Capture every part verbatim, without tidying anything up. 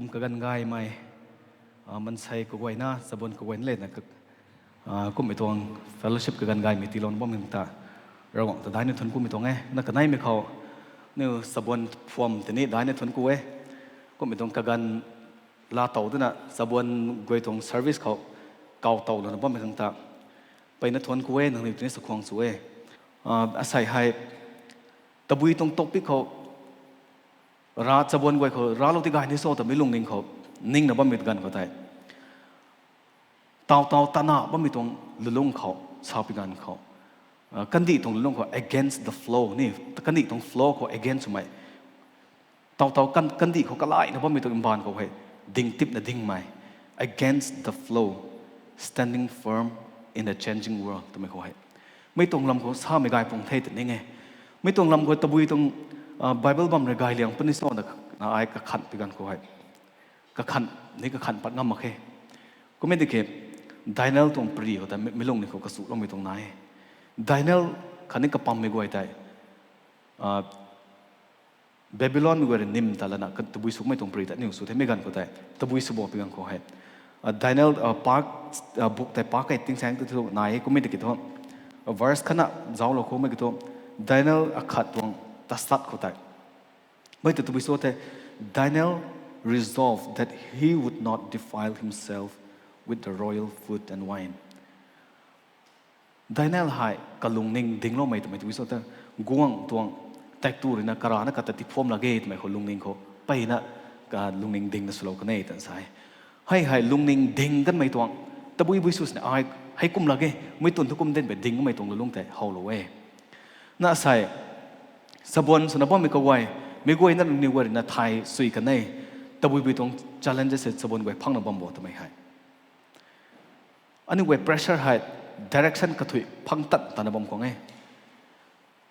Kaganv gaymei, maansei kaguayna, chabuan kaguayna lena, kumhmei tuang fellowship kaganv gaymei tiilouna bammei ta, Ravguangc ta daihna thuanc kumei tuang e. Na kaneimei khou, aniu chabuan phuam tini daihna thuanc ku e. Kumhmei tuang kaganv laatow dana chabuan guay tuang service khou kawtow lana bammei khang ta, mpeyna thuanc ku e, nangniw tini sakhwang sw e. Asei hei, tabui tuang topic khou, ra chabuan guay khou raclou ti gay ni cho twmei lungning khou, ningna bammei ganv khou tei, taw taw tana bammei tuang lulung khou, sapui ganv khou, kandih tuang lulung khou against the flow ni, kandih tuang flow khou against swmei, taw taw kandih khou kalaina bammei tuang mbaanv khou hei, ding tipna dingmei, against the flow, standing firm in a changing world twmei khou hei, mei tuang lam khou samei gay pung the tw ning e. Mei tuang lam khou tabui tuang Bible bam rui gay liang puni cho na, ai kakhan pi ganv khou hei, kakhan ni kakhan pat ngam mak khe. Kummei di khe, Daniel tuang pary khou ta mi lungning khou kasuloumei tuang nai e. Daniel khatni kapammei guay tei Babylonmei guay rui nim ta lana tabui sw kummei tuang pary ta aniu sw themei ganv khou tei, tabui sw bo pi ganv khou hei, Daniel, book tei pak kei tingsaeng tu thu nai e. Kummei di khe thu, verse khatna zauclou khoumei khe thu, Daniel akhat tuang tasat khou tei, mei ta tabui sw the, Daniel resolved that he would not defile himself with the royal food and wine. Daniel hei kalungning dingloumei twmei tabui sw the, guangc tuang taektw ruina karana kata tipham lak ge twmei khou lungning khou mpeyna, lungning dingna swlou kan e tan sa e. Hei hei lungning ding kanmei tuang, tabui bui sw sini ai, hei kum lak ge, mei tun thu kum dinmei ding kanmei tuang lulung tei howlou e. Na asei, chabuan swna bammei kaguay, mei guayna nangniw guay ruina thay sui kan e, tabui bui tuang challenges hei chabuan guay phangna bam bo twmei hei. Aniu guay pressure hei direction kathuih phang tat tana bam khwang e.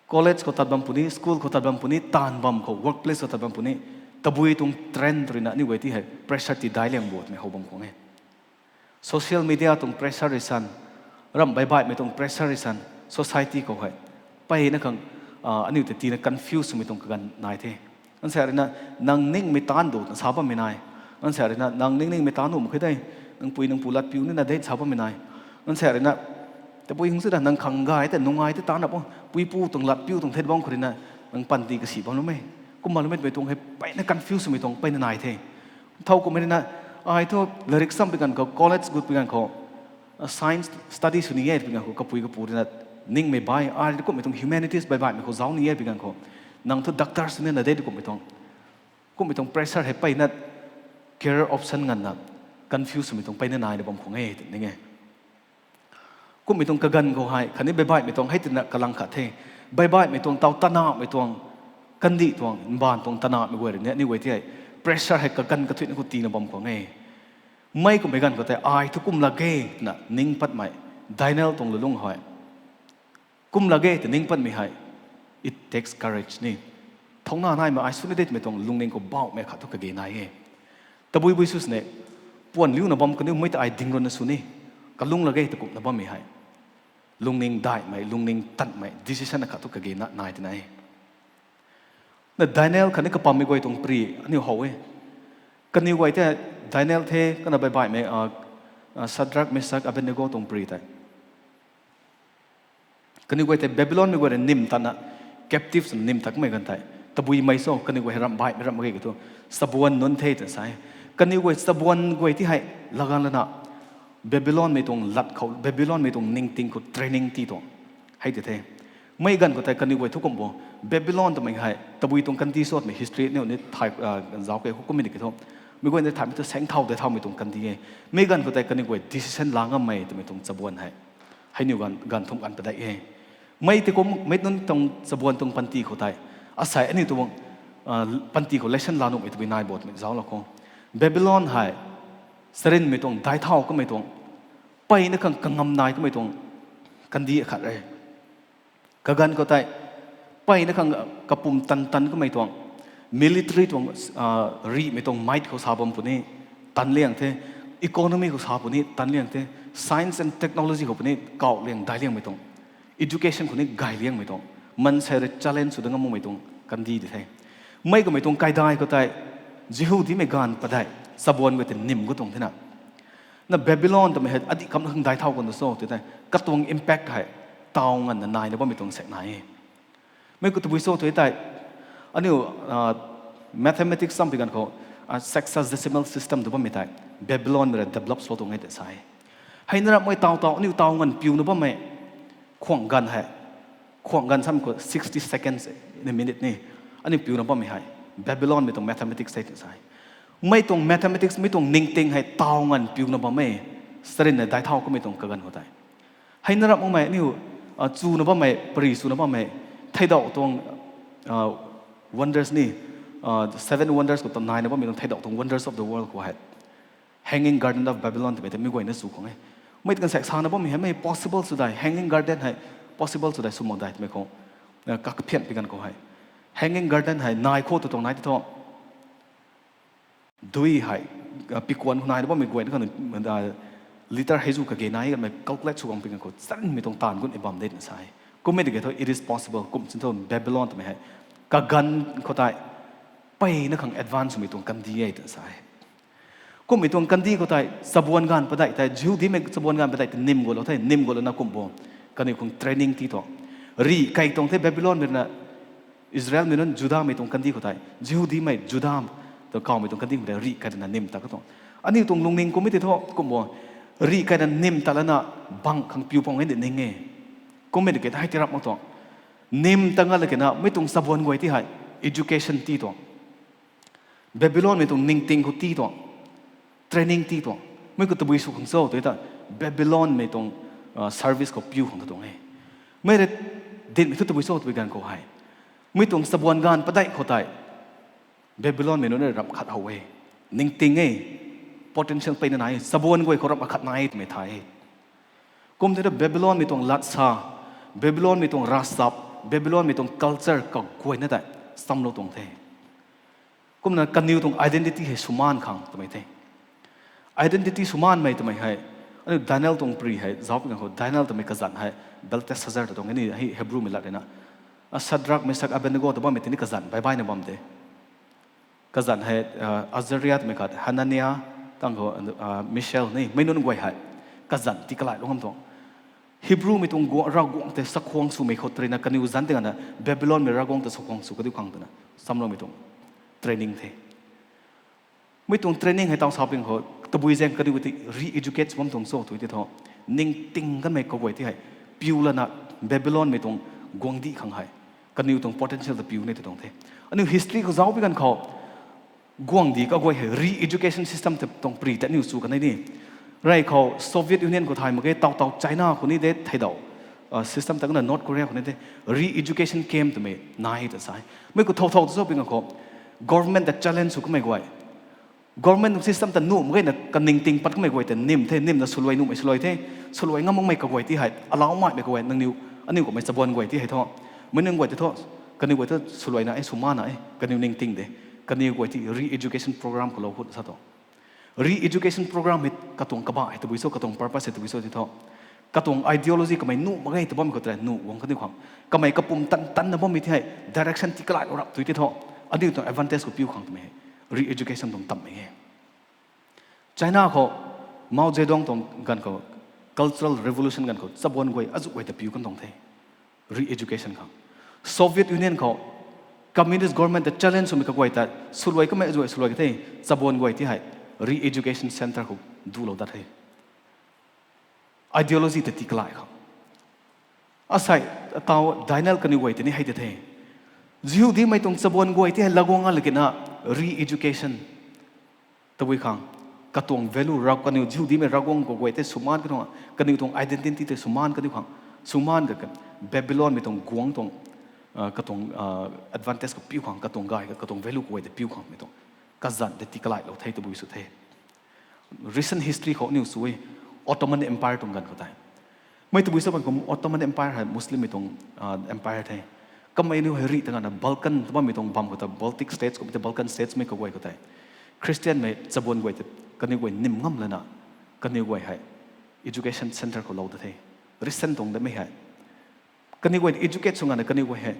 College khou tat bam puni, school khou tat bam puni, taanv bam khou, workplace khou tat bam puni, tabui tuang trend ruina aniu guay ti hei pressure ti daic liang bo twmei how bam khwang e. Social media tuang pressure rui san, ramh baihbaihmei tuang pressure rui san, society khou hei mpeyna khang, aniu ta tina confuse swmei tuang kaganv nai the. Ansa ruina, nang ningmei taanc du twna sa bammei nai. Ansa ruina, nang ning ningmei taanc nuh mak khe de, nang pui nang pu latpiu nina de sa bammei nai. Ansa ruina, tabui hung sina nang khang gay tei nungai tei taanc rap o, puipu tuang latpiu tuang the bam khou ruina, nang panty kasi bam lum e. Kumna lum e twmei tuang hei mpeyna confuse swmei tuang mpeyna nai the. Thow kummei ruina, ai thu larik sam pi ganv khou, college gut pi ganv khou, science study sw ni e pi ganv khou, kapui kapu ruina, ningmei bai, ai kumhmei tuang humanities baihbaihmei khou zauc ni e pi ganv khou, nang thu doctor sw nina de kumhmei tuang, kumhmei tuang pressure hei mpeyna career option nganvna confuse swmei tuang mpeyna naina bam khwang e tw ning e. Kumhmei tuang kaganv khou hei khatni baihbaihmei tuang hei tina kalang khat the. Baihbaihmei tuang taw tanahmei tuang, kandih tuang, mbaanv tuang tanahmei guay rui ni aniu guay ti hei pressure hei kaganv kathuihna khou tiina bam khwang e. Mei kumhmei ganv khou tei ai thu kum lak ge twna ning patmei, Daniel tuang lulung hei kum lak ge tw ning patmei hei, it takes courage ni. Thouna naimei ai sw ni de twmei tuang lungning khou bauhmei khat thu kage nai e. Tabui bui sw sini, puan liuna bam kaniw mei ta ai ding runa sw ni, kalung lak ge tw kumna bammei hei, lungning daihmei, lungning tanmei decision akhat thu kage na nai twna e. Na Daniel khatni kapammei guay tuang pary aniu how e. Kaniw guay tei, Daniel the, kana baihbaihmei, Shadrach, Meshach, Abednego tuang pary tei, kaniw guay tei Babylonmei guay rui nim tatna, captive swna nim tatmei ganv tei, tabui mei cho kaniw guay hei ramh baihmei ramh mak ge ka thu, chabuan nunc the tw sa e. Kaniw guay chabuan guay ti hei lagan lana, Babylonmei tuang lat khou, Babylonmei tuang ningting khou training ti tuang hei ti the. Mei ganv khou tei kaniw guay thu kum bo, Babylon twmei hei tabui tuang kandih cho twmei history aniu ni thay, zauc ke khou kummei ni ki thu, mei guay ni thaymei thu saengthau tei thaumei tuang kandih e. Mei ganv khou tei kaniw guay decision la ngammei twmei tuang chabuan hei, hei niw ganv, ganv thumh ganv padeih e. Mei ti kum, mei nunc tuang chabuan tuang panty khou tei, asei aniu tuang panty khou lesson la nuhmei tabui nai bo twmei zauclou khou, Babylon hei charynmei tuang, daic thau kamei tuang, mpeyna khang kangam nai kamei tuang kandih akhat e. Kaganv khou tei, mpeyna khang kapum tan tan kamei tuang, military tuang, rihmei tuang might khou sa bam puni, tan liang the, economy khou sa puni tan liang the, science and technology khou puni kauh liang daic liangmei tuang, education khou ni gay liangmei tuang, maansei rui challenge sw da ngam makmei tuang kandih di the. Mei kamei tuang kaidai khou tei, Jihudimei gaanv padeih, chabuan guay tei nim gu tuang thena. Na Babylon twmei hei adih kam khang dai thau kan tu cho tw tei, katuang impact hei, taw nganvna naina bammei tuang sek nai e. Mei khou tabui cho tw tei, aniu, mathematics sampi ganv khou, sexagesimal system tw bammei tei, Babylonmei rui develop sw tuang e tei sa e. Hei na ramhmei taw taw, aniu taw nganv piuna bammei, khwang ganv hei, khwang ganv sam khou sixty seconds in a minute ni, aniu piuna bammei hei, Babylonmei tuang mathematics tei tw sa e. Mei tuang mathematics, mei tuang ningting hei taw nganv piuna bam e, sarinna dai thau kamei tuang kaganv khou tei. Hei na ramh makmei aniu, chuna bammei, pari chuna bammei, theidauh tuang, wonders ni, seven wonders khou ta naina bammei tuang theidauh tuang wonders of the world khou hei, Hanging Garden of Babylon twmei tei mi guayna chu khang e. Mei kan sek sana bammei hei mei possible sw dai, Hanging Garden hei possible sw dai, sw mak dai twmei khou, kakphian pi ganv khou hei, Hanging Garden hei nai khou tu tuang nai tei thu, dui hei, pikuan khou naina bammei guayna khang, liter hei zu kage nai kanmei calculate sw gang pi ganv khou chanmei tuang taanv gun e bam de na sa e. Kummei tiki thu it is possible, kum chin thu Babylon twmei hei, kaganv khou tei, peyna khang advance swmei tuang kandih e tw sa e. Kummei tuang kandih khou tei chabuan gaanv padeih tei, Jihudimei chabuan gaanv padeih tei nim gualou the, nim gualouna kum bo, kaniw khang training ti tuang, rih kai tuang the Babylonmei rui na, Israelmei nunc Judamei tuang kandih khou tei, Jihudimei Juda, tu kawmei tuang kandih khou tei rih kai rana nim ta ka tuang. Aniu tuang lungning kummei tei thu kum bo, rih kai rana nim ta lana, bang khang piu pang e di ning e. Kummei di ke hei ti rap mak tuang, nim ta nga la kena mei tuang chabuan guay ti hei, education ti tuang, Babylonmei tuang ningting khou ti tuang, training ti tuang. Mei khou tabui sw khang cho tw ta, Babylonmei tuang service khou piu khang ta tuang e. Mei rui dinmei thu tabui cho tw ganv khou hei, mei tuang chabuan gaanv padeih khou tei, Babylonmei nunc rui ramh khat how e, ningting e, potential peyna nai e, chabuan guay khou ramh khat nai e twmei thay e. Kum thei ta Babylonmei tuang latsa, Babylonmei tuang ravchap, Babylonmei tuang culture kaguayna tei chamlou tuang the. Kumna kaniw tuang identity hei swmaan khang twmei the. Identity swmaanmei twmei hei, aniu Daniel tuang pri hei zauc pi ganv khou, Daniel twmei kazanc hei, Belteshazzar ta tuang e ni hei Hebrewmei lat rui na, Shadrach, Meshach, Abednego tw bammei tei ni kazanc baih baihna bam de. Kazanc hei, Azaria twmei khat, Hanania, tang khou, Mishael ni mei nunc guay hei, kazanc ti kalailou ngam tuang. Hebrewmei tuang Ravguangc tei sakhwang swmei khou tei rui na kaniw zanc tei ganv na, Babylonmei ravguangc ta sakhwang sw kadiu khang twna chamloumei tuang training the. Mei tuang training hei taw sa ping khou tabui zaeng kaniw tei re-educate sw bam tuang cho tw tei thu, ningting kanmei kaguay ti hei, piu lana, Babylonmei tuang guangcdic khang hei, kaniw tuang potential ta piu ni tw tuang the. Aniu history khou zauc pi ganv khou, guangcdic kaguay hei re-education system tei tuang pri ta aniu chu kan e ni. Rey khou Soviet Union khou thay mak ge, taw taw China khou ni de theidauh, system ta kana North Korea khou ni de, re-education camp twmei nai ta sa e. Mei khou thow thow ta cho pi ganv khou, government ta challenge sw kamei guay, government system ta nuh mak ge na kaningting pat kamei guay ta nim the, nimna swluai nuhmei swluai the, swluai ngam makmei kaguay ti hei, alau maimei kaguay nangniw, aniu kummei chabuan guay ti hei thu, mei nunc guay tei thu, kaniw guay thu swluaina e, swmaanna e, kaniw ningting de, kaniw guay ti re-education program khou lou khou sa tuang. Re-education program hei katuang kabah hei tabui cho, katuang purpose hei tabui cho ti thu, katuang ideology kamei nuh mak ge tw bammei khou tei nuh guang kaniw khang, kamei kapumtan tanna bammei ti hei direction ti kalailou rap tw tei thu, aniu tuang advantage khou piu khang twmei hei re-education tuang tammei e. China khou Mao Zedong tuang ganv khou, Cultural Revolution ganv khou chabuan guay azuh guay ta piu kan tuang the, re-education khang. Soviet Union khou communist government ta challenge swmei kaguay ta swluai kamei azuh swluai ka the, chabuan guay ti hei re-education centre khou dulou dat the, ideology ta ti kalai khang. Asei, taw Daniel kaniw guay tei ni hei tei the, Jihudimei tuang chabuan guay ti hei laguang a la kena re-education tabui khang, katuang value, Rav kaniw Jihudimei Ravguangc kaguay tei swmaan kaniw khang, kaniw tuang identity tei swmaan kaniw khang, swmaan ka Babylonmei tuang guangc tuang, katuang advantage khou piu khang, katuang gay ka katuang value kaguay tei piu khangmei tuang kazanc tei ti kalailou the tabui sw the. Recent history khou aniu sw e, Ottoman Empire tuang ganv khou tei. Mei tabui sa bam khou Ottoman Empire hei Muslimmei tuang empire the. Kamei aniu hei rih ta nganvna Balkan tw bammei tuang bam khou ta, Baltic states kummei tei Balkan states mei kaguay khou tei, Christianmei chabuan guay tei kaniw guay nim ngam lana, kaniw guay hei education centre khou lou ta the. Recent tuang damei hei kaniw guay educate sw nganvna kaniw guay hei,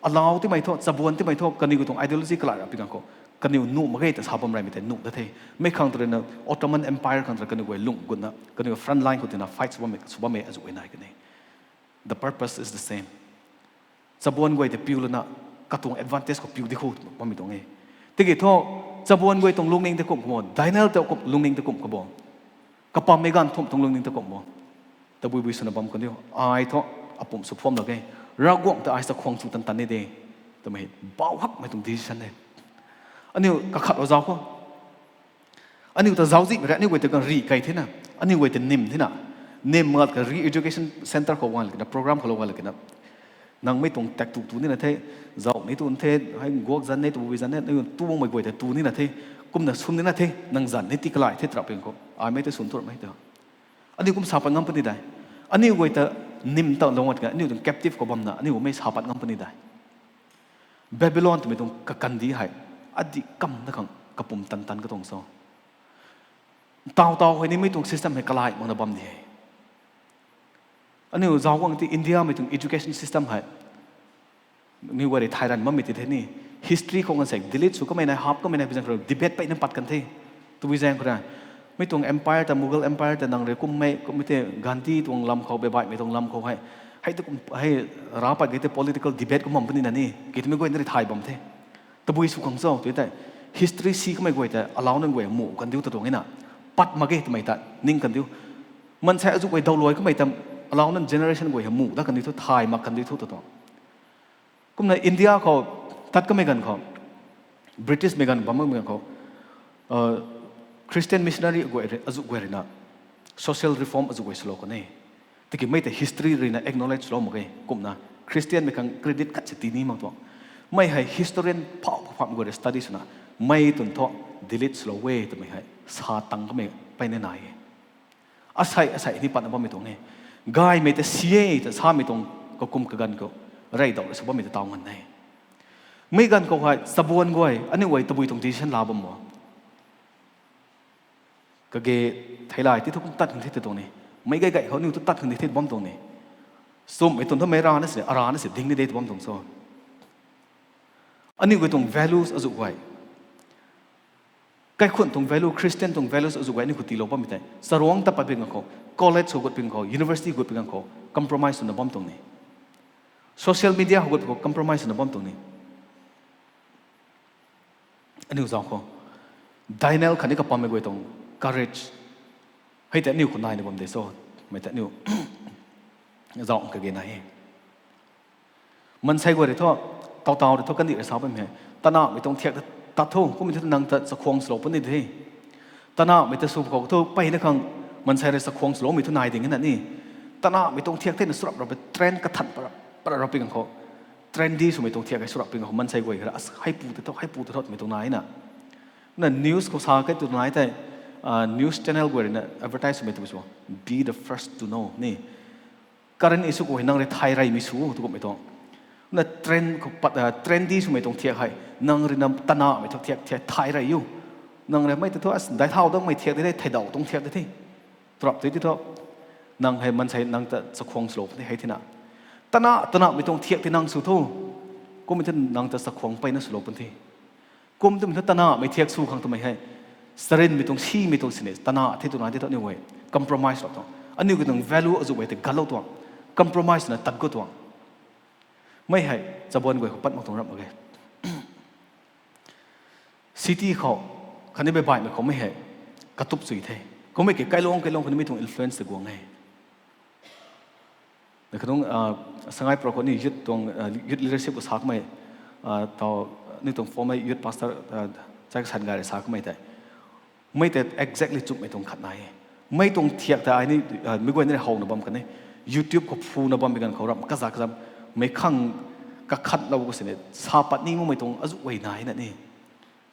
alau timei thu, chabuan timei thu, kaniw tuang ideology kalai rap pi ganv khou, Kaniw nuh mak ge ta sa bam reymei tei nuh da the. Mei khang tu rui na Ottoman Empire khang tu rui kaniw guay lung gutna, kaniw front line khou tina fight sw bammei, sw bammei azuh e nai kan e. The purpose is the same. Chabuan guay tei piu lana, katuang advantage khou piu di khou bammei tuang e. Tiki thu, chabuan guay tuang lungning tei kum kabo, Daniel tei kum lungning tei kum kabo. Kapammei ganv thumh tuang lungning tei kum bo. Tabui bui swna bam kan diu. Ai thu, apumc sw phuam lak e. Ravguangc ta ai sa khwang chu tan tan ni de. Twmei, bau hakmei tuang decision e. Aniu kakhat o zauc khou. Aniu ta zauczihmei rui, aniu guay ta kan rih kei thena. Aniu guay ta nim thena. Nim mak ka re-education centre khou guang lakna, program khou lou guang lakna. Nang mei tuang tak tu tu nina the, zauc ni tu the, hei guak zan ni tu bui zan ni, nang tuangmei guay ta tu nina the, kumna swn nina the, nang zan ni ti kalai the trap ping khou. Ai mei ta swn turmei ta. Aniu kum sa pat ngam puni dai. Aniu guay ta nim ta lou ngat ka, aniu tuang captive khou bamna, aniu mei sa pat ngam puni dai. Babylon twmei tuang kakandih hei, adih kam na khang kapumc tan tan katuang so. Taw taw hei ni mei tuang system hei kalai makna bam di hei. Aniu zauc guang ti India mei tuang education system hei. Ni guay rui thay ran bammei ti the ni. History khou kan sek delete sw kamei nai, hap kamei nai, bizang khou debate peyna pat kan the. Tabui zaeng khou ra. Mei tuang empire ta, Mughal Empire ta nang rui kummei, kummei te Gandhi tuang lam khou, beibaihmei tuang lam khou hei. Hei tu kum, hei ra pat ge te political debate kum bam puni na ni. Ki twmei guay na rui thay bam the. Tabui sw khang cho, tu tei. History si kamei guay ta, alau nunc guay mu kan diu ta tuang e na. Pat mak ge twmei ta, ning kan diu. Maansei azuh guay daw luai kamei ta, alau nunc generation guay hei mu da kan diu thu, thay mak kan diu thu ta tuang. Kumna India khou, tat kamei ganv khou, British mei ganv bam kamei ganv khou, Christian missionary guay rui, azuh guay rui na, social reform azuh guay swlou kan e. Tiki mei ta history rui na acknowledge swlou mak ge, kumna Christian mei khang credit khat si ti ni mak tuang. Mei hei historian phau pham guay rui study swna, mei twn thu delete swlou e twmei hei, sa tang kamei peyna nai e. Asei, asei ni patna bammei tuang e. Gaymei ta si e ta samei tuang kakum kaganv khou, rey dau rui sw bammei ta taw ngan e. Mei ganv khou hei, chabuan guay, aniu guay tabui tuang decision la bam mo. Kage theilay ti thu kum tat khang the tuang ni. Mei gay gay khou aniu tu tat khang the bam tuang ni. Sumhmei twn thu mei rana si, arana si ding ni de tu bam tuang so. Aniu guay tuang values azuh guay. Kaikhunh tuang value, Christian tuang values azuh guay aniu khou tiilou bammei tei. Charuangc ta pat ping khou, college khou gut ping khou, university gut ping khou, compromise swna bam tuang ni. Social media khou gut ping khou, compromise swna bam tuang ni. Aniu zauc khou. Daniel khatni kapammei guay tuang courage. Hei tei aniu khou naina bam de so. Mei tei aniu zauc kage nai e. Maansei guay rui thu, taw taw rui thu kandih rui sa bammei hei. Tanahmei tuang thiak tat thu, kummei thu nang ta chakhwang swlou puni de. Tanahmei ta sw khou thu, peyna khang maansei rui chakhwang swloumei thu nai ding na ni. Tanahmei tuang thiak thena swrap rap trend kathan para, para rap ping khou. Trendy swmei tuang thiak hei swrap ping khou, maansei guay hei ra, as, heipu ta thu, heipu ta thotmei tuang nai na. Na news khou sa kei tu nai tei, news channel guay rui na advertise swmei tu sw, be the first to know ni. Current issue khou hei nang rui thay reymei sw tu kummei tuang. Na trend khou pat, trendy swmei tuang thiak hei, nang rui na tanahmei tuang thiak, thiak thay rey u. Nang rui mei ta thu, as, dai thau dangmei thiak de, thei daw tuang thiak de the. Trap tei ti thu, nang hei maansei nang ta chakhwang swlou puni hei thena. Tanah, tanahmei tuang thiak tei nang sw thu. Kummei thu nang ta chakhwang peyna swlou puni the. Kum twmei thu tanahmei thiak sw khang twmei hei. Sarinmei tuang, simei tuang sini, tanah the tu nai the thu aniu guay. Compromise lou tuang. Aniu guay tuang value azuh guay tei gatlou tuang. Compromise na tat gut tuang. Mei hei, chabuan guay khou pat mak tuang ramh mak ge. City khou, khatni beibaihmei khou mei hei, katup chui the. Kummei ki kailung, kailung khatni mei tuang influence tei guang e. Na khatnung, Sangai Pro khou ni youth tuang, youth leadership khou sa kamei, tau, ni tuang former youth pastor, Chai Kasan Gay rui sa kamei tei. Mei tei exactly chumhmei tuang khat nai e. Mei tuang thiak tei ai ni, mei guay ni howna bam kan e. YouTube khou phuna bammei ganv khou ramh kazak kazam. Mei khang kakhatlou khou sini, sa pat ni makmei tuang azuh guay nai na ni.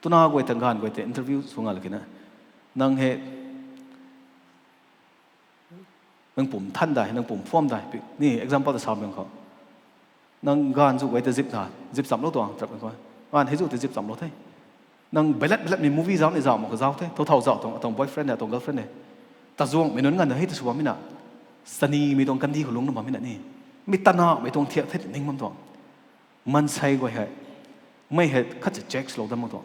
Twna guay ta ganv guay tei interview sw nga lakina. Nang hei, nang pum than dai, nang pum phuam dai, ni example ta sa bang khou. Nang ganv zu guay ta zip na, zip chamlou tuang, trap khou. Ganv hei zu tei zip chamlou the. Nang bailat bailatmei movie zauc ni zauc mak khou zauc the, thau thau zauc tuang, atuang boyfriend e, atuang girlfriend e. Tazuangmei nunc ganv hei ta sw bammei na. Sanimei tuang kandih khou lungcna bammei na ni. Mi tanahmei tuang thiak the ning bam tuang. Maansei guay hei. Mei hei khat si check lou dam mak tuang.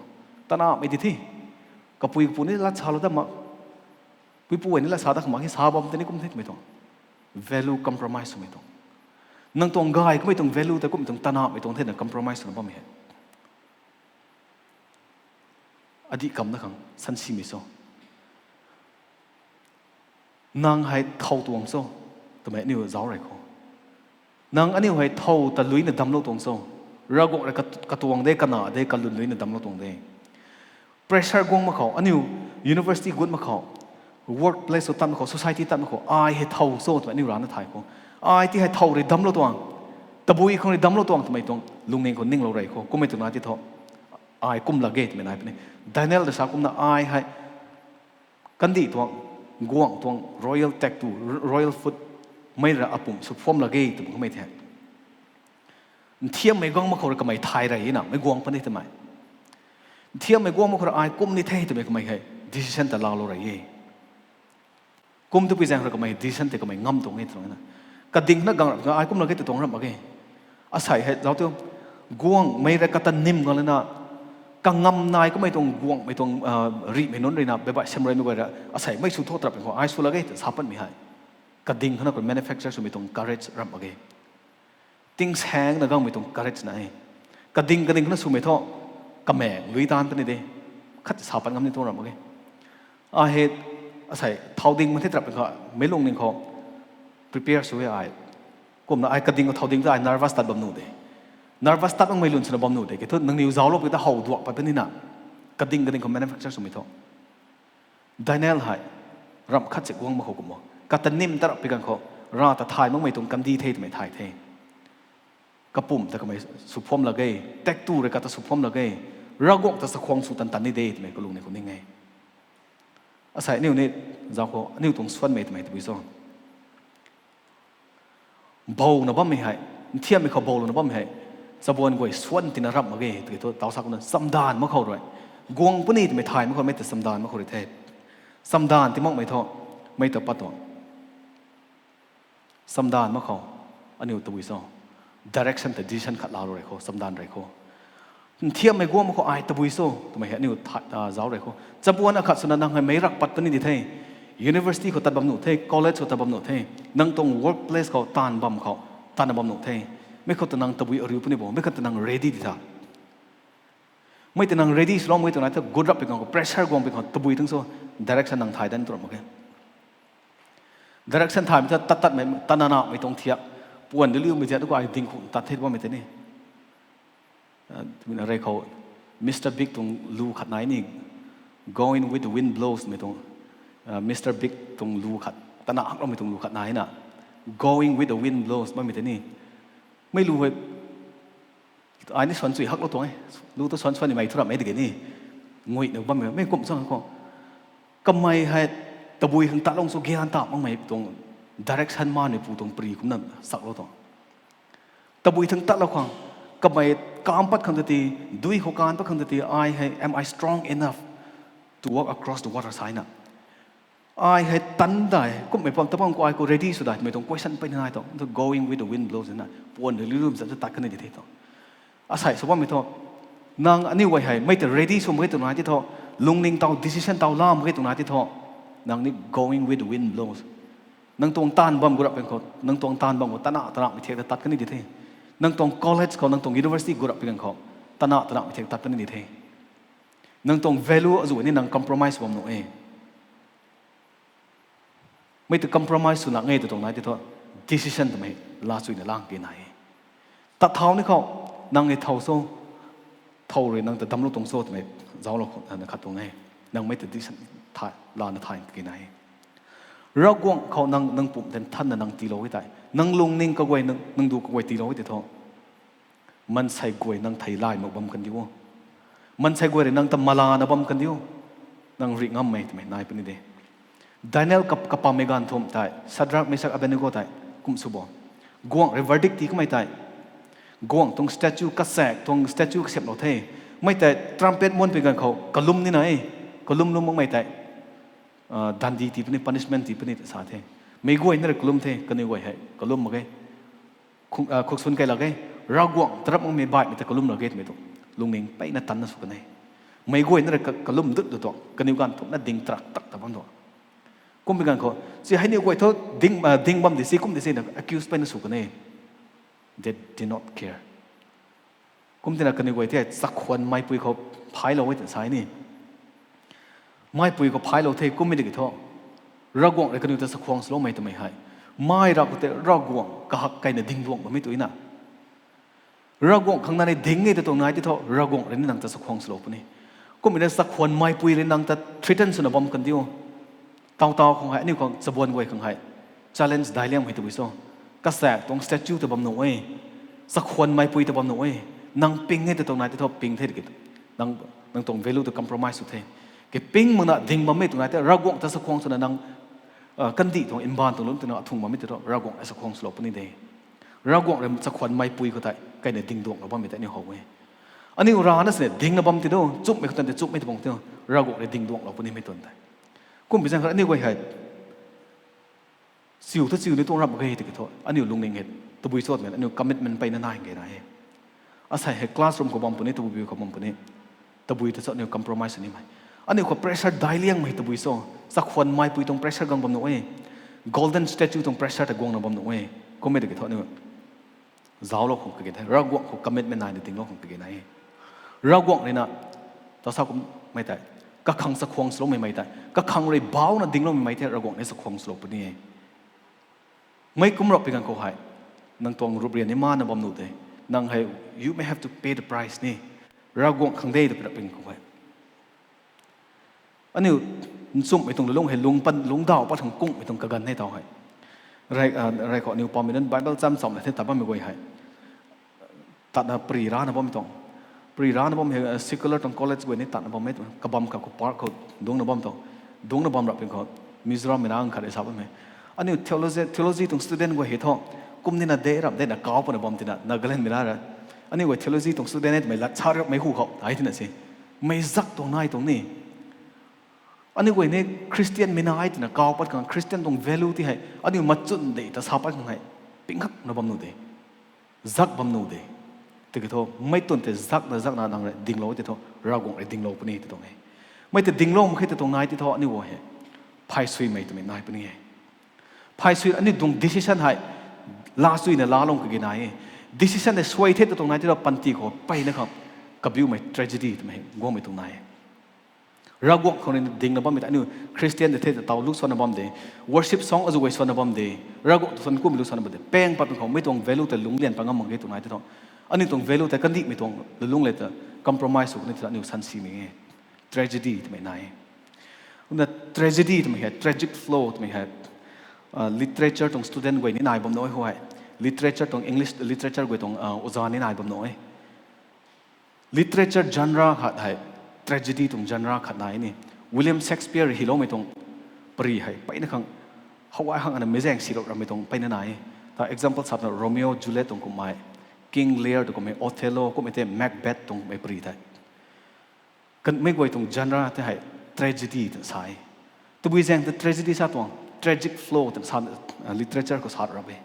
Tanamei di the. Kapui kapu ni lat sa lou dat mak. Puipu ni lat sa dat mak he sa bam tei ni kum the twmei tuang. Value compromise swmei tuang. Nang tuang gay kamei tuang value tei kum tuang tanamei tuang thena compromise swna bammei hei. Adih kamna khang sansimei cho. Nang hei thow tuang cho, twmei aniu zauc rey khou. Nang aniu hei thow ta luina damclou tuang cho. Ravguangc rui kat-, katuang de, kana de, kalun luina damclou tuang de. Pressure guang mak khou, aniu university gut mak khou, workplace khou tat mak khou, society tat mak khou, ai hei thow cho twmei aniu rana thay khou. Ai ti hei thow rui damclou tuang. Tabui khang rui damclou tuang twmei tuang lungning khou ninglou rey khou. Kummei twna ti thu, ai kum lak ge twmei nai puni. Daniel ta sa kumna ai hei kandih tuang, guangc tuang, royal taektw, royal food, mei ra apum sw phuam lak ge twmei kummei the. Nthiammei guang mak khou rui kamei thay rey na, mei guang puni twmei. Nthiammei guang mak khou rui ai kum ni the twmei kamei hei decision ta laalou rey e. Kum twpui zaeng rui kamei decision tei kamei ngam tuang e twna. Kading na gang rap, ai kum lak ge tw tuang ramh mak ge. Asei hei zauc tu, guangmei rui kata nim gang lana, kangam nai kamei tuang guangmei tuang, rihmei nunc rui na, beibai sem reymei guay ra, asei mei sw tho trap khou, ai sw lak ge tw sa patmei hei. Kading khana khou manufacture swmei tuang courage ramh mak ge. Tingsaengna gangmei tuang courage na e. Kading kading khana swmei thu, kameng lui taanv puni de. Khat sa pat ngam ni tuang ramh mak ge. Ai hei, asei, thow ding mak the trap khou, meic lungning khou prepare sw e ai. Kumna ai kading khou thow ding ta ai nervous tat bam nuh de. Nervous tat makmei lun swna bam nuh de. Kei thu nangniw zauclou pi ta how duak pat puni na. Kading kading khou manufacture swmei thu. Daniel hei, ramh khat se guang mak khou kum o. Kata nim tarap pi ganv khou, ra ta thay makmei tuang kandih the twmei thay the. Kapum ta kamei sw phuam lak ge, taektw rui kata sw phuam lak ge, Ravguangc ta chakhwang sw tan tan ni de twmei kalung ni khou ning e. Asei aniu ni, zauc khou, aniu tuang suanmei twmei tabui cho. Bouna bammei hei, nthiammei khou boulouna bammei hei, chabuan guay suan tina ramh mak ge, tiki thu tau sa kumna chamdanv mak khou rui. Guang puni twmei thay mak khou mei ta chamdanv mak khou rui the. Chamdanv ti makmei thu, mei ta pat tuang. Chamdanv mak khou, aniu tabui cho. Direction ta decision khat laalou rey khou, chamdanv rey khou. Nthiammei guang mak khou ai tabui cho, twmei hei aniu tha-, zauc rey khou. Chabuan akhat swna nang hei meic rak pat puni di the. University khou tat bam nuh the, college khou tat bam nuh the. Nang tuang workplace khou taanv bam khou, tatna bam nuh the. Mei khou ta nang tabui ariu puni bo, mei khou ta nang ready di tha. Mei ta nang ready swlou mei twna thu gut rap pi khang khou, pressure guang pi khang khou, tabui thang cho, direction nang thay dan tu ramh mak ge. Direction thaymei thu tat tatmei, tatna namei tuang thiak. Puan de liumei ziat tu khou ai ding khou tat the bammei tei ni. Twmei na rey khou, Mister Big tuang lu khat nai ni, Going with the Wind Blows mei tuang, Mister Big tuang lu khat, tana hakloumei tuang lu khat nai na, Going with the Wind Blows bammei tei ni. Mei lu hei, ai ni suan chui haklou tuang e, lu tu suan suan nimei thu ramh e tiki ni, nguina bammei, mei kum chang khou. Kamei hei, tabui khang tatlou sw gyan ta makmei tuang, direction manipu tuang pri kumna saklou tuang. Tabui thang tatlou khang, kamei kaam pat khang ta ti, dui khou kaam pat khang ta ti, ai hei, am I strong enough to walk across the water sa na? Ai hei tan dai, kummei pam tabang khou ai khou ready sw dai twmei tuang question peyna nai tuang, the going with the wind blows na, puan de lium zat tat kan di the tuang. Asei sw bammei thu, nang aniu guay hei, mei ta ready sw mak ge twna ti thu, lungning taw, decision taw la mak ge twna ti thu, nang ni going with the wind blows. Nang tuang taanv bam gu rap pi ganv khou, nang tuang taanv bam khou, tana tanamei thiak ta tat kan di the. Nang tuang college khou, nang tuang university gu rap pi ganv khou, tana tanamei thiak tat kan di the. Nang tuang value azuh ni nang compromise bam nuh e. Mei ta compromise sw nak nge tw tuang nai ti thu, decision twmei laa chuina lang ke nai e. Tat thau ni khou, nang e thow cho, thow rui nang ta damclou tuang cho twmei, zauclou khou, na khat tuang e. Nang mei ta decision tha, laana thay ke nai e. Ravguangc khou nang, nang pumtan thanna nang tiilou e tei. Nang lungning kaguay, nang, nang du kaguay tiilou e tei thu. Maansei guay nang thei lay mak bam kan di o. Maansei guay rui nang ta malana bam kan di o. Nang rih ngammei twmei nai puni de. Daniel kap-, kapammei ganv thumh tei, Shadrach, Meshach, Abednego tei, kum sw bo. Guangc rui verdict tii kamei tei. Guangc tuang statue, kasaek tuang statue kasiamhlou the. Mei tei trumpet muan pi ganv khou, kalum nina e. Kalum lum makmei tei. Dandi tii puni, punishment tii puni sa the. Mei guay na rui kalum the, kaniw guay hei, kalum mak ge. Khuk-, khuksun kai lak ge, Ravguangc tarap makmei baihmei ta kalum lak ge twmei tuang lungning peyna tanna sw kan e. Meic guayna rui ka, kalum dut du tuang, kaniw ganv thumhna ding trak tak ta bam tuang. Kumbi ganv khou, si hei niw guay thu ding, ah, ding bam di si, kum di si na accuse peyna sw kan e. They did not care. Kum tina kaniw guay the chakhwan meipui khou phaylou e twna sa ni. Meipui khou phaylou the kummei tiki thu, Ravguangc rui kaniw ta chakhwang swloumei twmei hei, mei ra khou tei Ravguangc kahak keyna dingduangc bammei tu na. Ravguangc khang nang ni ding e ta tuang nai ti thu, Ravguangc rui ni nang ta chakhwang swlou puni. Kummei na chakhwan meipui rui nang ta threaten swna bam kan diu. Taw taw khang hei, aniu khang chabuan guay khang hei challenge daic liang hei tabui cho. Kasaek tuang statue ta bam nuh e. Chakhwan meipui ta bam nuh e. Nang ping e ta tuang nai ti thu ping the ki, nang, nang tuang value ta compromise sw the. Ki ping makna ding bammei tuang nai tei Ravguangc ta chakhwang swna nang, ah, kandih tuang mbaanv tuang lungc twna athung bammei ti thu Ravguangc rui chakhwang swlou puni de. Ravguangc rui chakhwan meipui khou tei keyna dingduangclou bammei tei aniu how e. Aniu rana sini dingna bam ti do, nchumhmei khou tan tei nchumhmei ta bam ti do, Ravguangc rui dingduangclou punimei tuang tei. Kumbi zaeng khat aniu guay hei chiu thu chiu ni tuang rap ge tiki thu, aniu lungning hei tabui cho twmei, aniu commitment peyna nai ge na e. Asei hei classroom khou bam puni, tabui khou bam puni, tabui ta cho aniu compromise nimei. Aniu khou pressure daic liangmei tabui cho, chakhwan meipui tuang pressure gang bam nuh e, golden statue tuang pressure ta guangna bam nuh e. Kummei tiki thu aniu zauclou khang kage the, Ravguangc khou commitment naina dinglou khang kage na e. Ravguangc rui na, ta sa kummei tei, kakhang chakhwang swloumei mei tei, kakhang rui baucna dingloumei mei tei Ravguangc ni chakhwang swlou puni e. Mei kum rap pi ganv khou hei, nang tuang ruprian ni mana bam nuh de, nang hei, you may have to pay the price ni, Ravguangc khang de ta pi rap pi ganv khou hei. Aniu nchumhmei tuang lulung hei lung pan, lungcdauh pat khang kunghmei tuang kaganv hei taw hei. Rey, ah, rey khou aniu pamei nunc Bible cham chamna the tat bammei guay hei tatna pri rana bammei tuang. Pri rana bam hei, ah, secular tuang college guay ni tatna bammei tuang. Kabam khat khou park khou dungcna bam tuang. Dungcna bam rap pi khou Mizorammei na khat rui sa bammei, aniu theology, theology tuang student guay hei thu, kum nina de rap de na kau patna bam tina Nagalandmei na ra, aniu guay theology tuang student e twmei lat sa rapmei hu khou ai tina se. Mei zak tuang nai tuang ni. Aniu guay ni Christianmei nai twna kau pat khang, Christian tuang value ti hei aniu machun de ta sa pat khang hei pingkhakna bam nuh de, zak bam nuh de. Tiki thu mei twn tei zakna zakna nang rui dinglou tei thu Ravguangc rui dinglou puni ti tuang e. Mei tei dinglou mak khe ti tuang nai ti thu aniu guay hei phay suimei twmei nai puni e. Phay sui aniu tuang decision hei laa suina laalou kage nai e. Decision tei suai the ta tuang nai ti thu panty khou peyna khang kabiumei tragedy twmei guangmei tuang nai e. Ravguangc khou rui dingna bammei tei aniu Christian tei the ta taw lu suanna bam de, worship song azu guay suanna bam de, Ravguangc tu suan kummei lu suanna bam de, pang pat khou mei tuang value tei lungclian pat ngam mak ge tuang nai ti thu, aniu tuang value tei kandihmei tuang lulung le ta compromise sw kani ti thu aniu sansimei e. Tragedy twmei nai e. Kumna tragedy twmei hei, tragic flow twmei hei, ah, literature tuang student guay ni nai bam nuh e hu hei. Literature tuang English literature guay tuang, ah, oza ni nai bam nuh e. Literature genre khat hei tragedy tuang genre khat nai ni. William Shakespeare hyloumei tuang pary hei peyna khang, how ai hang ana meizaeng silou rammei tuang peyna nai e. Ta example sapna Romeo Juliet tuang kummei, King Lear tuang kummei, Othello kummei tei Macbeth tuang kummei pary tei. Kanmei guay tuang genre tei hei tragedy twna sa e. Tabui zaeng ta tragedy sa tuang, tragic flow twna sa, ah, literature khou sa rap e.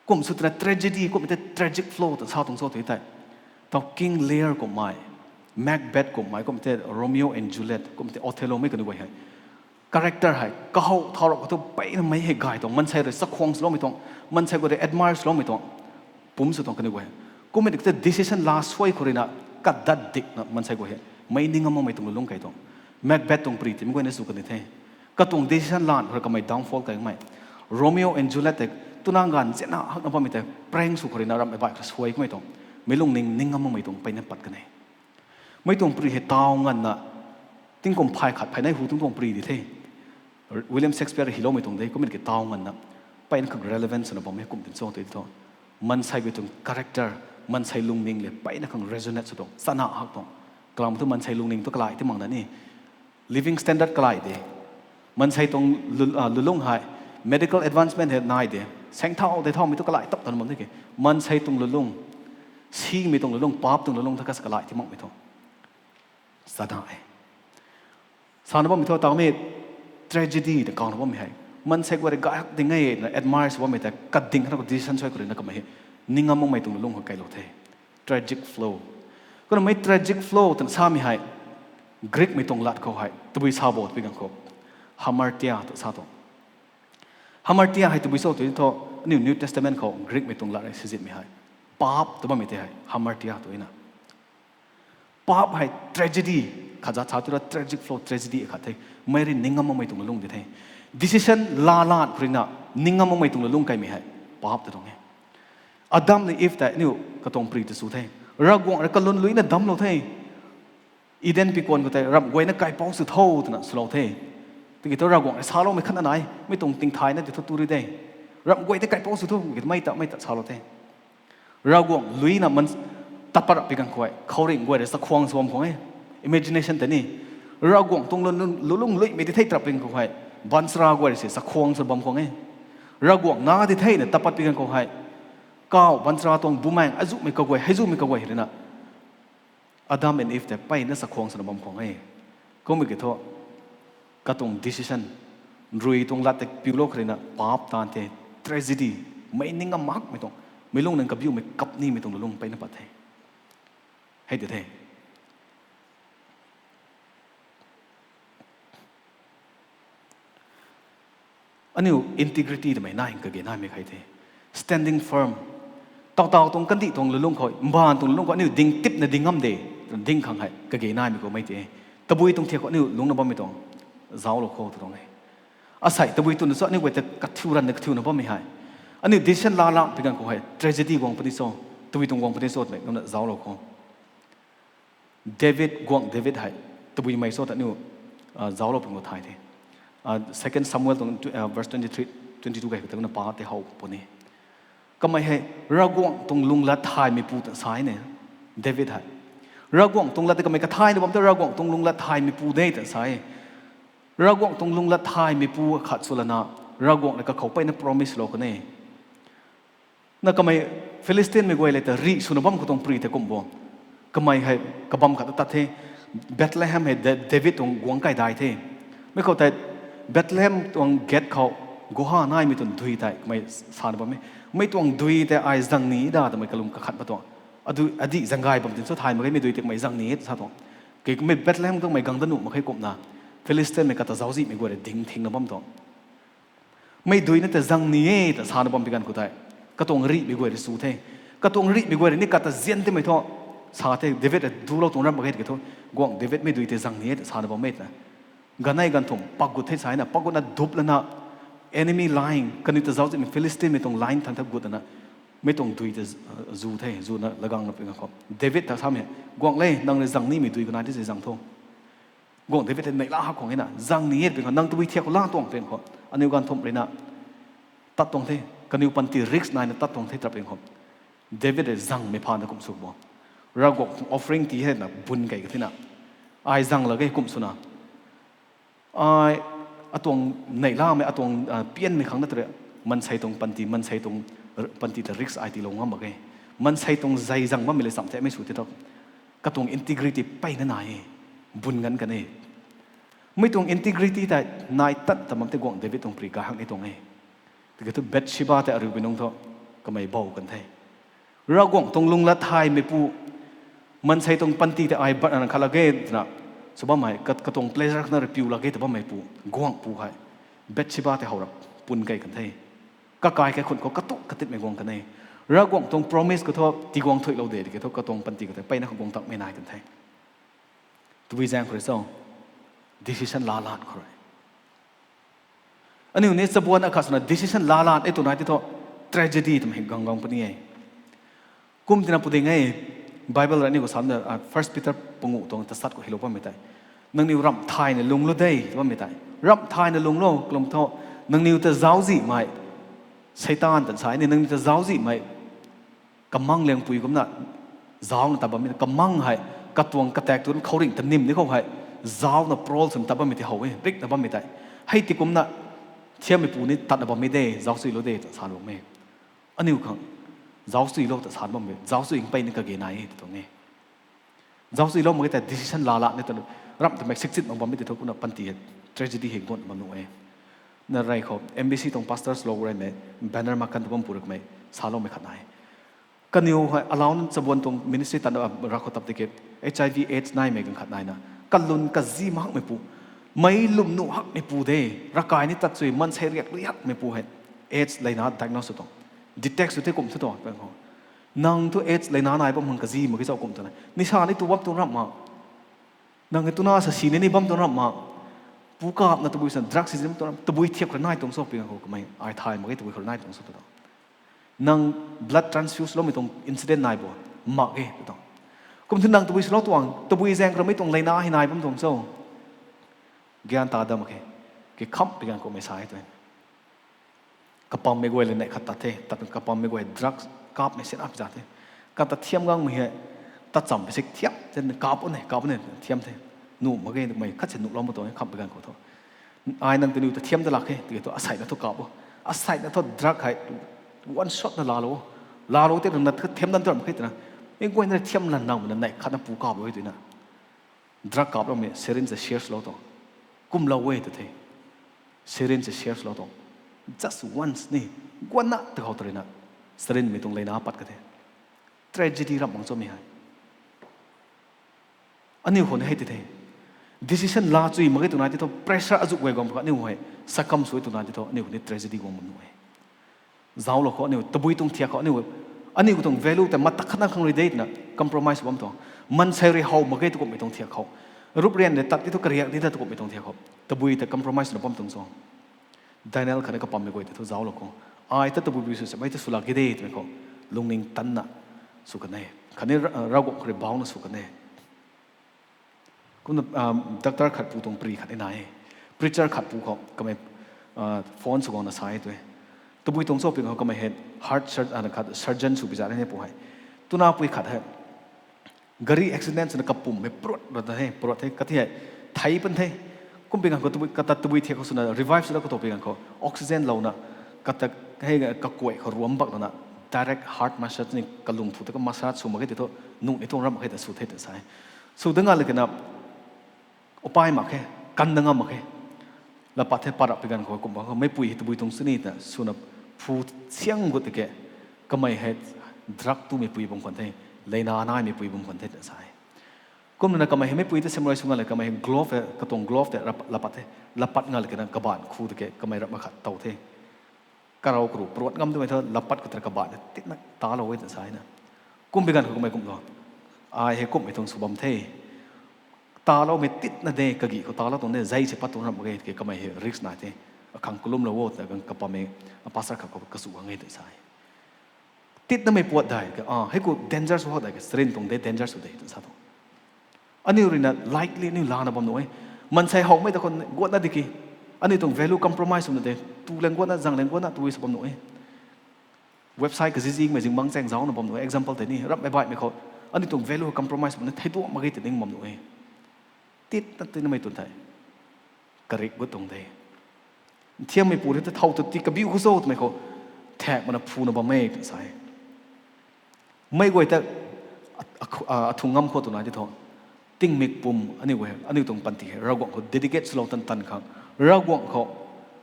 Kum sw twna tragedy kummei tei tragic flow twna sa tuang cho tei tei, taw King Lear kummei, Macbeth kummei, kummei tei Romeo and Juliet, kummei tei Othello mei kaniw guay hei character hei kahow thau rap khou thu peyna mei hei gay tuang, maansei rui chakhwang swloumei tuang, maansei guay rui admire swloumei tuang, pumc sw tuang kaniw guay. Kummei tei decision laa suai khou rui na, kadat dikna maansei guay hei mei ning ngam makmei tuang lulung key tuang. Macbeth tuang pary tei mi guayna sw kani the. Katuang decision laanv khou rui kamei downfall kaymei. Romeo and Juliet tei twna ganv zianna hakna bammei tei prank sw khou rui na rammei baih khou suai kamei tuang, meic lungning ning ngam makmei tuang peyna pat kan e. Mei tuang pary hei taw nganvna tingkum phay khat phey nei hu tung tuang pary di the. William Shakespeare hyloumei tuang de, kummei ki taw nganvna peyna khang relevance swna bam e kum tin cho tei thu, maansei guay tuang character, maansei lungning le peyna khang resonate sw tuang, chana hak tuang. Kalam thu maansei lungning thu kalai ti makna ni, living standard kalai de. Maansei tuang lu-, ah, lulung hei, medical advancement hei nai de, saengthau tei thaumei thu kalai tap tan bam de ki. Maansei tuang lulung, simei tuang lulung, paap tuang lulung thu kas kalai ti makmei thu chana e. Sana bammei thu tawmei tragedy ta kawna bammei hei, maansei guay rui gay hak ding e na admire sw bammei tei kading khana khou decision suai khou rui na kamei hei ning ngam makmei tuang lulung khou keylou the. Tragic flow. Kumna mei tragic flow twna samei hei, Greekmei tuang lat khou hei tabui sa bo twpui ganv khou, hamartia tw sa tuang. Hamartia hei tabui cho tw thu, aniu New Testament khou Greekmei tuang lat hei sizitmei hei, paap tw bammei tei hei hamartia tw na. Paap hei tragedy, khat zat sa tu ra tragic flow, tragedy khat the. Mei rui ning ngam makmei tuang lung di the. Decision laa lat khou rui na ning ngam makmei tuang lung kaimei hei paap tw tuang e. Adam le Eve tei aniu katuang pri ta sw the. Ravguangc rui kalun luina damclou the. Eden pikuan khou tei ramh guayna kaipouc sw tho twna swlou the. Tiki thu Ravguangc rui saloumei khatna nai, mi tuang tingthay na ti thu tu ri de. Ramh guay tei kaipouc sw tho, ki mei ta, mei ta salou the. Ravguangc luina man, tat pat rap pi ganv khou hei, khouringh guay rui chakhwang sw bam khwang e. Imagination tei ni. Ravguangc tuang lun, lulung luimei di thei trap pi ganv khou hei, baanchara guay rui si chakhwang sw bam khwang e. Ravguangc na di theina tat pat pi ganv khou hei, kaw baanchara tuang bumaeng azuhmei kaguay, heizumei kaguay rui na Adam and Eve tei mpeyna chakhwang swna bam khwang e. Kummei ki thu, katuang decision, rui tuang lat tei piulou khou rui na paap taanv the, tragedy, mei ning ngam makmei tuang, mei lung nang kabiumei kap nimei tuang lulung mpeyna pat the. Hei ti the. Aniu integrity twmei nai kage naimei khat the. Standing firm. Taw taw tuang kandih tuang lulung khou, mbaanv tuang lulung khou aniu ding tipna ding ngam de, ding khang hei kage naimei khou mei ti e. Tabui tuang thiak khou aniu lungcna bammei tuang, zauclou kho tw tuang e. Asei tabui twna cho aniu guay ta kathiu ranna kathiuna bammei hei, aniu decision laa lak pi ganv khou hei tragedy guang puni cho, tabui tuang guang puni cho twmei kumna zauclou kho. David, guangc David hei, tabuimei cho ta aniu zauclou pun khou thay the. Second Samuel tuang verse twenty three, twenty two kai khou ta kumna pa tei how puni. Kamei hei Ravguangc tuang lunglat thaymeipu ta sa ne, David hei. Ravguangc tuang lat tei kamei kathayna bam tei Ravguangc tuang lunglat thaymeipu de ta sa e. Ravguangc tuang lunglat thaymeipu khat sw lana, Ravguangc rui kakhou mpeyna promise lou kan e. Na kamei Philistinmei guay le ta rih swna bam khou tuang pri tei kum bo. Kamei hei kabam khat ta tat the, Bethlehem hei Da-, David tuang guangc kaidai the. Mi khou tei Bethlehem tuang gate khou guha naimei tuang dui tei kamei sana bam e. Mei tuang dui tei ai zang ni da twmei kalum kakhat pa tuang. Adih zang gay bam tin cho thay mak ge, mei dui tei kamei zang ni e ta sa tuang. Kei kamei Bethlehem tuang mei gang da nuh mak khe kumna, Philistinmei kata zauczihmei guay rui ding thingna bam tuang. Mei dui na ta zang ni e ta sana bam pi ganv khou tei, katuang rihmei guay rui sw the. Katuang rihmei guay rui ni kata zian timei thu, sa the, David rui dulou tuang ramh mak ge tiki thu, guangc David mei dui tei zang ni e ta sana bam e twna, ganei ganthum pak gut the sa na, pak gutna dup lana, enemy line, kaniw ta zauczihmei Philistinmei tuang line thangc tha gut lana, mei tuang dui tei zu the, zuna lagangna pi ganv khou David ta samei, guangc le, nang rui zang nimei dui kanai tei zang tho. Guangc David tei neihla hak khwang e na, zang ni e pi khou, nang tabui thiak khou la tuang pi khou, aniu ganthumh rui na tat tuang the, kaniw panty risk naina tat tuang the trap pi khou, David rui zangmei phaan ta kum sw bo. Ravguangc tuang offering ti hei na bun kei ka thina, ai zang lak ge kum swna, ai, atuang neihlamei, atuang pianmei khang na tare, maansei tuang panty, maansei tuang panty ta risk ai tiilou ngam mak ge. Maansei tuang zei zang bammei le cham themei sw ti thu, katuang integrity mpeyna nai e, bun ganv kan e. Mei tuang integrity tei nai tat ta bam tei guangc David tuang pri gay hak ni tuang e. Tiki thu Bathsheba tei ariubui nungc thu kamei bou kan the. Ravguangc tuang lunglat thaymeipu, maansei tuang panty tei ai bat na khat lak ge twna sw bammei, katuang pleasure khana rui piu lak ge ta bammeipu, guangcpu hei, Bathsheba tei how rap pun kei kan the. Kakai kai khun khou katu katitmei guang kan e. Ravguangc tuang promise khou thu tiguang thuilou de tiki thu katuang panty khou tei mpeyna khou guang takmei nai kan the. Tabui zaeng khou rui cho, decision laa lat khou rui, aniu ni chabuan akhat swna decision laa lat e tw nai ti thu, tragedy twmei gang gang puni e. Kum tina pu ding e, Bible rui aniu khou samna, First Peter panguh tuang tasat khou hylou bammei tei, nangniw ramh thayna lungclou de tw bammei tei, ramh thayna lungclou kalum thu, nangniw ta zauczihmei, Seitaan tan sa ni, nangniw ta zauczihmei kamang liangpui kumna zaucna tat bammei, kamang hei, katuang katak tu khouringh ta nim ni khou hei, zaucna prowl swna tat bammei tei how e, rikna bammei tei. Hei ti kumna thiammeipu ni tatna bammei de, zaucsuilou de ta sa bam e. Aniu khang zaucsuilou ta sa bammei, zaucsu mpeyna kage nai e ta tuang e. Zaucsuilou mak ge tei decision laa lat ni ta, ramh tamei sikchit mak bammei ti thu kumna panty hei tragedy hei guang bam nuh e. Na rey khou M B C tuang pastors lou reymei, banner mak kan ta bam pu rui kamei saloumei khat nai. Kaniw hei allow nunc chabuan tuang ministry tan ra khou tap tiki HIV AIDS naimei ganv khat naina, kalun kazi mahakmei pu, mei lwmnuh hakmei pu de, ravkai ni tat chui, maansei riak lui hakmei pu hei AIDS leina diagnose sw tuang, detect sw the kum thu tuang pe khou. Nang thu AIDS leina nai bam hang kazi mak ge zau kum twna nisa ni tu bam tuang ramh mak. Nang e tuna sa si ni ni bam tuang ramh mak. Pu kapna tabui san drug si zim tuang ramh, tabui thiak khou nai tuang sw pi ganv khou kamei ai thay mak ge, tabui khou nai tuang sw tu tuang. Nang blood transfuse loumei tuang incident nai bo, mak ge tu tuang. Kum thu nang tabui swlou tuang, tabui zaeng khou ramei tuang leina hei nai bam tuang cho. Gyan ta dam khe, ki kham pi ganv khou mei sa e tu. Kapammei guay le neih khat tat the, tat kapammei guay drugs kapmei sin ap za the. Kata thiam gangmei hei, tat cham pe sik thiam the, kap u ne, kap u ne thiam the. Nuh mak ge, mei khat si nuhlou ma tuang e, kham pi ganv khou thu. Ai nang taniw ta thiam ta lak khe, tiki thu asaina thu kap o. Asaina thu drug hei one shot na laalou o. Laalou te nang na thiam dan tuam khe twna, mi guayna thiam lan nang na neih khat na pu kap o e twna. Drug kaploumei syringe ta share lou tuang. Kumlou e tu the. Syringe ta share lou tuang. Just once ni, guanna ta khou ta ruina, syringe mei tuang leina pat ka the. Tragedy ramh mang chomei hei. Aniu khou ni hei ti the. Decision la chui mak ge twna ti thu, pressure azu guay guang kha aniu hei sakam sw e twna ti thu, aniu khou ni tragedy guang bam nuh e. Zauclou khou aniu tabui tuang thiak khou aniu, aniu tuang value ta matak khatna khang rui de twna compromise bam tuang. Maansei rui how mak ge tu kummei tuang thiak khou, rup rian de tat ti thu kariak di ta tu kummei tuang thiak khou, tabui ta compromise na bam tuang cho. Daniel khatni kapammei guay ti thu zauclou khou, ai ta tabui bui sw se, mei ta swlak ge de twmei khou, lungning tanna sw kan e. Khatni Ra-, Ravguangc khou rui bauna sw kan e. Kumna doctor khat pu tuang pri khat ni nai e. Preacher khat pu khou kamei phone sw guangna sa e tu e. Tabui tuang cho pi ganv khou kamei hei heart sur-, khat surgeon sw pi zat e pu hei. Tuna pui khat hei gari accident swna kapumhmei prut ra ta he, prut the, kati hei thei pan the. Kum pi ganv khou tabui, kata tabui thiak khou swna revive sw da khou tu pi ganv khou oxygen louna, kata hei kakuay khou ruam bak lana, direct heart massage ni kalung thu ta ka massage sw mak ge ti thu, nuh ni tuang ramh mak khe ta sw the ta sa e. Sw da nga le kena, upai mak khe, kan da ngam mak khe. Lapat the, pat rap pi ganv khou kum bang khou meipui hei tabui tuang sini ta swna phu siang gut tike, kamei hei drug tumeipui bam khwan the, leina naimei pui bam khwan the ta sa e. Kumna kamei hei meipui ta semrui sw nga le kamei hei glove e, katuang glove te rap-, lapat the, lapat nga le kena kabaanc khu tike kamei rap mak khat tow the. Karau karu prut ngam twmei thu lapat khou tei kabaanc titna talou e ta sa e na. Kum pi ganv khou kamei kumlou, ai hei kummei tuang sw bam the. Taloumei titna de, kagi khou talou tuang de, zei se pat tuang ramh mak ge, ke kamei hei risk nai the. Akhang kalumlou o ta ganv kapammei, pastor khat khou kasu gang e ta sa e. Titnamei puat dai ke, hei khou danger sw hak dai ke, syringe tuang de danger sw de ta sa tuang. Aniu ruina lightly aniu lana bam nuh e. Maansei howmei ta khou guatna di ki, aniu tuang value compromise swna de, tu leng guatna, zang leng guatna, tu sw bam nuh e. Website kazizingmei zingbangc chaeng zaucna bam nuh e, example tei ni, ramhmei baihmei khou, aniu tuang value compromise bam na theiduak mak ge ti ning bam nuh e. Titna titnamei twn thei, karik gut tuang de. Nthiammei pu rui ta thow ta ti kabiu khou cho twmei khou, thak mana phuna bam e twna sa e. Mei guay ta, a, a, athung ngam khou twna ti thu, tingmik pum aniu guay, aniu tuang panty hei Ravguangc khou dedicate swlou tan tan khang, Ravguangc khou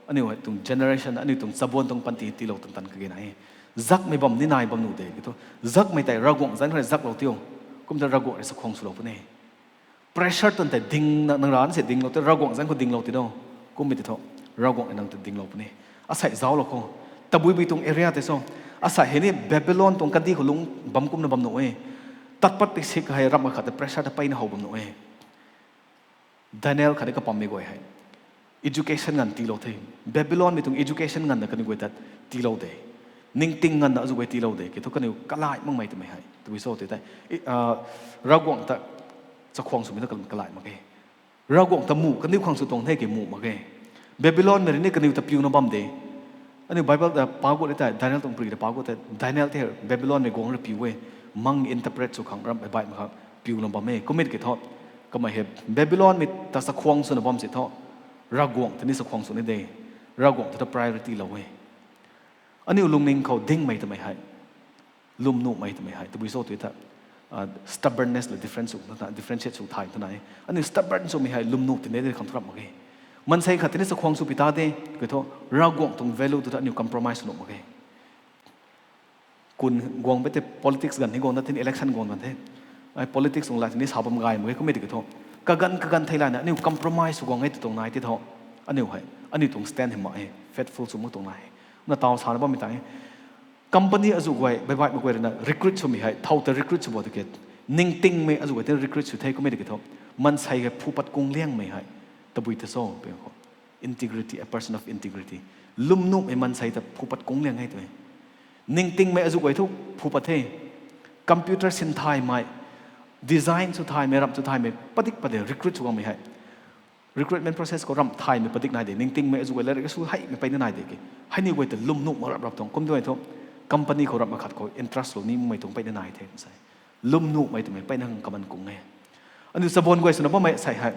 aniu hei tuang generation, aniu tuang chabuan tuang panty tiilou tan tan kage na e. Zakmei bam ni nai bam nuh de ki thu, zakmei tei Ravguangc zanc khou rui zaklou tiu. Kumta Ravguangc rui chakhwang swlou puni. Pressure twn tei dingna, nang rana se dinglou tei, Ravguangc zanc khou dinglou ti no. Kummei ti thu, Ravguangc nang ta dinglou puni. Asei zauclou khou, tabuibui tuang area tei so, asei hei ni Babylon tuang kandih khou lung bam kumna bam nuh e. Tat pat pik sik hei ramh khat ta pressure ta peyna how bam nuh e. Daniel khatni kapammei guay hei education nganv tiilou the. Babylonmei tuang education nganvna kaniw guay ta tiilou de. Ningting nganvna azu guay tiilou de. Ki thu kaniw kalai makmei twmei hei tabui cho tei tei, Ravguangc ta chakhwang swmei ta kalai mak ge. Ravguangc ta muh kaniw khang sw tuang the ki muh mak ge. Babylonmei rui ni kaniw ta piuna bam de. Aniu Bible ta pa gut e tei, Daniel tuang pri ta pa gut tei, Daniel tei Babylonmei guangc rui piu e, mang interpret sw khang ramhmei baihmei khang piuna bam e. Kummei ki thu, kamei hei Babylonmei ta chakhwang swna bam si thu, Ravguangc ta ni chakhwang sw ni de. Ravguangc ta ta priority lou e. Aniu lungning khou dingmei twmei hei, lwmnuhmei twmei hei tabui cho tei ta, stubbornness le difference sw, differentiate sw thay twna e. Aniu stubborn swmei hei lwmnuh tine de khang thu ramh mak ge. Maansei khat tini chakhwang sw pi ta de, ki thu, Ravguangc tuang value tu ta aniu compromise nuh mak ge. Kun guang be tei politics ganv ni guang na tin election guang ganv the. Ai politics tuang la tin ni sa bam gay mak ge kummei tiki thu. Kaganv kaganv thei lana aniu compromise sw guang e tu tuang nai tei thu. Aniu hei, aniu tuang stand hei mak e, faithful sw mak tuang nai. Na taw sana bammei tang e. Company azu guay, baibaihmei guay rui na recruit swmei hei, thow ta recruit sw bo tiki. Ningtingmei azu guay tin recruit sw the kummei tiki thu. Mansei hei phu pat kung liangmei hei. Tabui ta so, pe khou. Integrity, a person of integrity. Lwmnuhmei mansei ta phu pat kung liang e tu e. Ningtingmei azu guay thu phu pat the. Computer sin thaymei, design sw thaymei, ramh sw thaymei, padik pat de recruit sw guangmei hei. Recruitment process khou ramh thaymei padik nai de, ningtingmei azu guay lat rui ka sw heimei peyna nai de ki. Hei ni guay ta lwmnuh mak rap rap tuang, kum tu e thu, company khou ramh akhat khou interest lou ni makmei tuang peyna nai the, sei. Lwmnuhmei twmei peyna hang kaman kung e. Aniu chabuan guay swna bammei sei hei.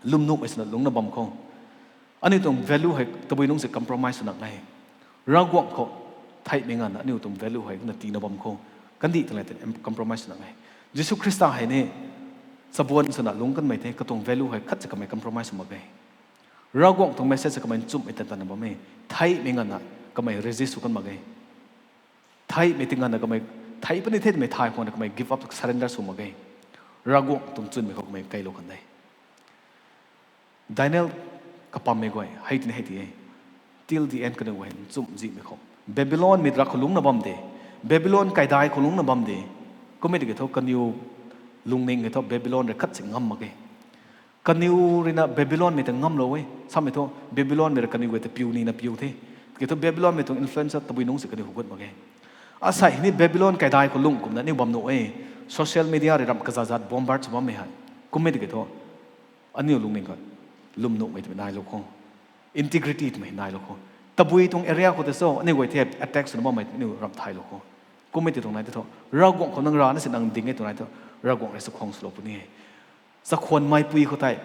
Lwmnuhmei swna lungcna bam khou. Aniu tuang value hei tabui nungc se compromise sw nak e. Ravguangc khou theihmei nganvna aniu tuang value hei kumna tiina bam khou. Kandih tuang le tei compromise sw nak e. Jisu Khrista hei ni chabuan swna lungc kanmei the, katuang value hei khat se kamei compromise sw mak e. Ravguangc tuang message se kamei nchumhmei tan tanna bam e. Theihmei nganvna kamei resist sw kan mak e. Theihmei ti nganvna kamei, thei puni the twmei thay khwanna kamei give up, surrender sw mak e. Ravguangc tuang chwnmei khou kamei kailou kan de. Daniel kapammei guay hei tini hei ti e. Till the end kaniw guay nchumh zihmei khou, Babylonmei rak khou lungcna bam de. Babylon kaidai khou lungcna bam de. Kummei tiki thu kaniw lungning hei thu Babylon rui khat si ngam mak e. Kaniw rui na Babylonmei ta ngamlou e. Samei thu Babylonmei rui kaniw guay ta piu nina piu the. Tiki thu Babylonmei tuang influence tabui nungc si kaniw hou gut mak e. Asei hei ni Babylon kaidai khou lungc kumna aniu bam nuh e. Social media rui ramh kazat zat bombard sw bammei hei. Kummei tiki thu aniu lungning khou lwmnuhmei twmei nailou khou, integrity twmei nailou khou, tabui tuang area khou ta so aniu guay the attack swna bammei aniu ramh thaylou khou. Kummei ti tuang nai tei thu, Ravguangc khou nang rana si nang ding e tuang nai thu, Ravguangc rui chakhwang swlou puni e. Chakhwang meipui khou tei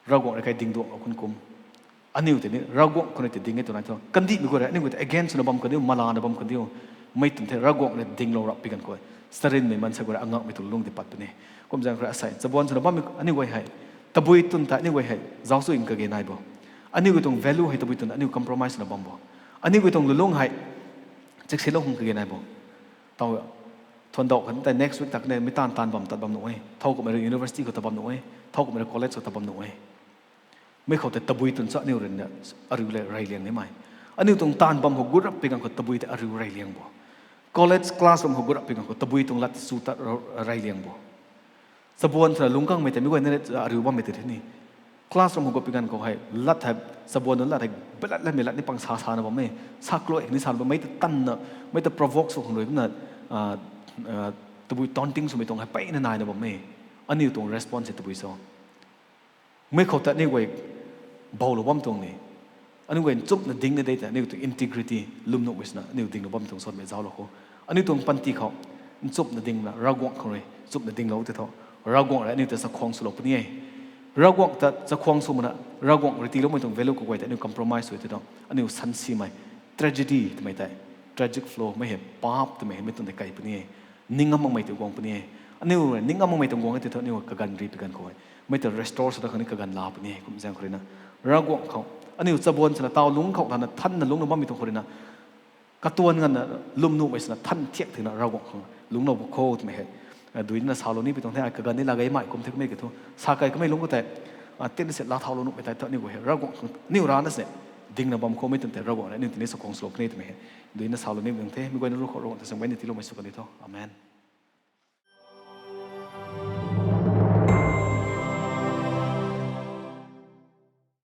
Ravguangc rui kai dingduanglou khun kum. Aniu tei ni Ravguangc khou ni tei ding e tuang nai thu, kandihmei guay rui aniu guay tei against swna bam kan diu, malana bam kan diu. Mei twn the Ravguangc rui dinglou rap pi ganv khou, sarinmei mansei guay rui angakmei tuang lung tei pat puni. Kumzaeng khou rui asei chabuan swna bammei aniu guay hei, tabui twn ta aniu guay hei zauc sw ing kage nai bo. Aniu guay tuang value hei tabui twn aniu compromise swna bam bo. Aniu guay tuang lulung hei chiksilou hung kage nai bo. Taw, thuandauh khat tei next week tak ne mei taanv taanv bam tat bam nuh e. Thow kumhmei rui university khou tat bam nuh e. Thow kumhmei rui college khou tat bam nuh e. Mei khou tei tabui twn cha aniu rui na ariu le rey liang nimei. Aniu tuang taanv bam khou gut rap pi ganv khou tabui tei ariu rey liang bo. College classroom khou gut rap pi ganv khou tabui tuang lat su tat rey liang bo. Chabuan swna lungc kangmei tei mei guay na ariu bammei tei the ni. Classroom khou gut pi ganv khou hei lat hei, chabuan nunc lat hei, belat latmei lat ni pang sa sana bam e. Sa kloi ni sana bam, mei ta tanna, mei ta provoke sw khang rui kumna, tabui taunting swmei tuang hei peyna naina bam e. Aniu tuang response hei tabui cho? Mei khou ta aniu guay bowlou bam tuang ni. Aniu guay nchumhna dingna de tei aniu tuang integrity, lwmnuhmei swna aniu dinglou bam tuang sanmei zauclou khou, aniu tuang panty khou nchumhna dingna Ravguangc khang rui nchumhna dinglou tei thu, Ravguangc rui aniu ta chakhwang swlou puni e. Ravguangc ta chakhwang sw mana, Ravguangc rui tiiloumei tuang value kaguay tei aniu compromise sw tei thu aniu sansimei, tragedy twmei tei, tragic flow mei hei paap twmei hei mei tuang tei kai puni e. Ning ngam makmei tuang guang puni e. Aniu rui ning ngam makmei tuang guang e tei thu aniu kaganv ri pi ganv khou e, mei ta restore sw ta khang ni kaganv la puni e. Kumzaeng khou rui na, Ravguangc khou aniu chabuan swna taw lungc khou lana thanna lungcna bammei tuang khou rui na, katuan nganvna lwmnuhmei swna than thiak thena Ravguangc khang lungclou bu kho twmei hei, duina salou ni pi tuang the. Ai kaganv ni laa gay mei kum the kamei ki thu, sa kai kamei lungc khou tei, tinna se laa thaulou nuhmei tei thu aniu guay hei Ravguangc khang aniu rana se dingna bam khou mei twn tei Ravguangc rui aniu tini chakhwang swlou puni twmei hei duina salou ni pi tuang the. Mei guayna lu khou Ravguangc ta sangmei ni tiiloumei sw kan di tho. Amen.